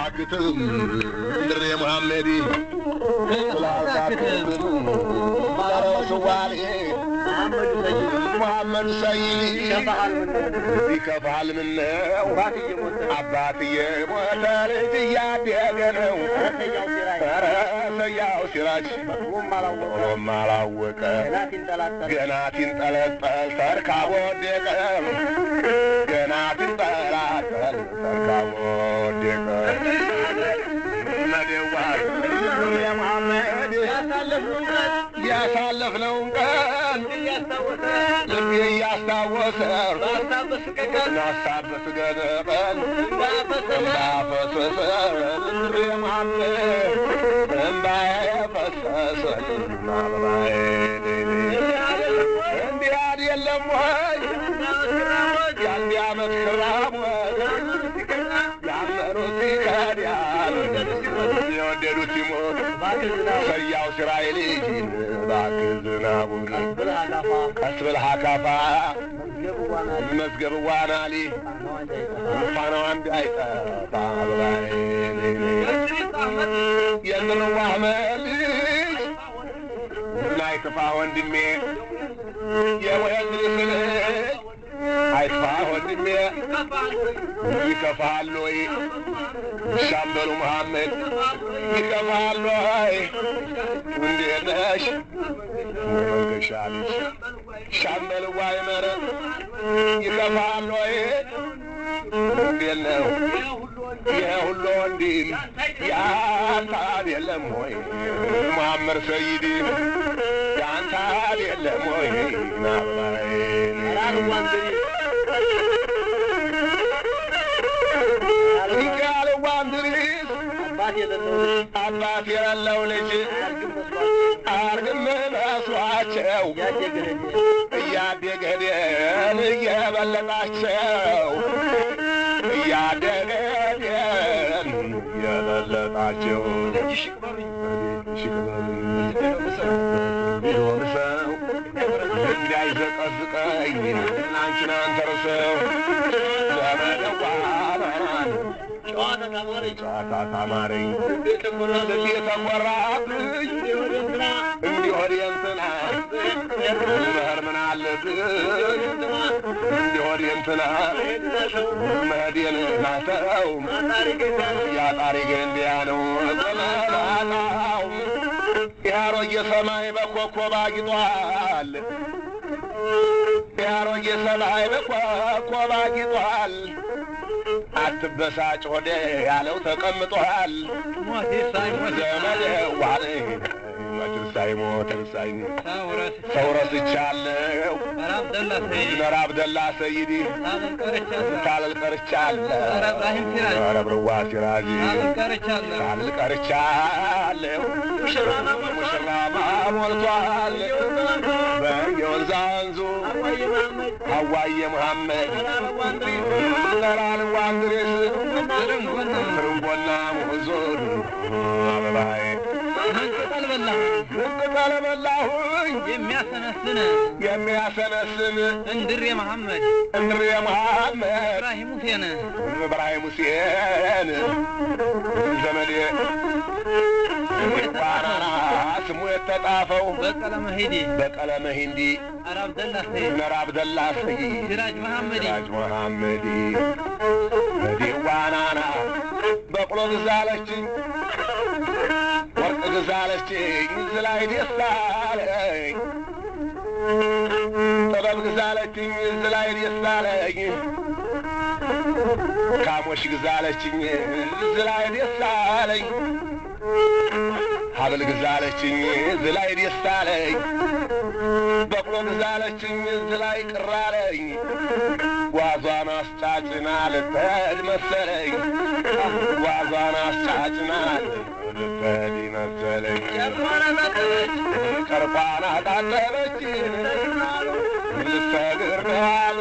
ስላልታክትም እንድሬ መሐመድ ስላልታክትም ረሱዋሌ መሐመዱ ሰይድ ይከፋል ምነው አባትዬ ሞተ ልጅ እያደገ ነው። ፈረሰያው ሲራጅ ቶሎም አላወቀ ገና ሲንጠለጠል ተርካ ወደቀ። ገና ሲንጠላጠል ተርካ ወደቀ። መደዋ የመሐመድ ያሳለፍነውን ቀን ልቤ እያስታወሰ ናሳብ በስገደቀን እምባ ፈሰሰ እንድሬ መሐመድ እምባዬ ፈሰሰ አበባዬ እንዲህ አይደለም ወይ የአንድ ዓመት ክራሞት ያመኑት ይከዳል የወደዱት ይሞት። ሰያው ሲራይ ልጅ እባክህ ዝናቡን ቀስ ብለህ አካፋ መዝገብ ዋናሊ ፋናዋ እንዳይጠፋ አበባዬ የምርዋ አህመድ ልጅ አይጥፋ ወንድሜ የወንድስ ልጅ አይጥፋ ወንድሜ ይከፋል ወይ ሻምበሉ መሐመድ ይከፋል ወይ እንዴት ነሽ የመንገሻ ልጅ ሻምበል ዋይመረ ይከፋል ወይ እንዴት ነው ይሄ ሁሉ ወንድም ያንተ አይደለም ወይ መሐመድ ሰይድ ያንተ አይደለም ወይ ናባዬ እንዲያልዋንድሪስ አባት የሌለው ልጅ አርግም መስሏቸው እያደገደን እየበለጣቸው እያደገደን እየበለጣቸው ቢሆን ሰው እንዳይዘቀዝቀኝ አንቺን አንተርሰው ዘመደዋናን ጨዋታ ታማረኝ ልቤ ተኮራብኝ እንዲሆን የእንትና መኸር ምን አለብኝ እንዲሆን የእንትና መሄዴን ናተው ያጣሪ ገንዲያ ነው ዘመናጣው የአሮጌ ሰማይ በኮከብ አጊጧል። የአሮጌ ሰማይ በኮከብ አጊጧል። አትበሳጭ ሆዴ ያለው ተቀምጧል። ዘመዴ ዋለ ሳይሞት ሰው ረስቻለሁ ነር አብደላ ሰይዲ ታልል ቀርቻለሁ ኧረ ብርዋ ሲራጂ ታልል ቀርቻለሁ ሙሽራማ ሞልቷል በየወንዛ ወንዙ አዋየ መሐመድ ነራልዋ እንድሬስ ትርንጎና ሙዞን አበባዬ ቅጠል በላሁኝ የሚያሰነስን የሚያሰነስን እንድሬ መሐመድ እንድሬ መሐመድ ኢብራሂም ሁሴን ኢብራሂም ሁሴን ዘመዴ ባናና ስሙ የተጣፈው በቀለመ ሂዲ በቀለመ ሂንዲ ኧረ አብደላ ሰይድ ነር አብደላ ሰይድ ሲራጅ መሐመድ ሲራጅ መሐመድ ዲዋናና በቅሎ ግዛለችኝ ወርቅ ግዛለችኝ ዝላይ ደስ አለኝ ጥበብ ግዛለችኝ ዝላይ ደስ አለኝ ካሞሽ ግዛለችኝ ዝላይ ደስ አለኝ ሀብል ግዛለችኝ ዝላይ ደስ አለኝ በቅሎ ግዛለችኝ ዝላይ ቅር አለኝ ጓዟን አስጫጭና ልትሄድ መሰለኝ ጓዟን አስጫጭና ልትሄድ መሰለኝ ጨርቋን አጣጠበች ልትሰግር ነው አሉ።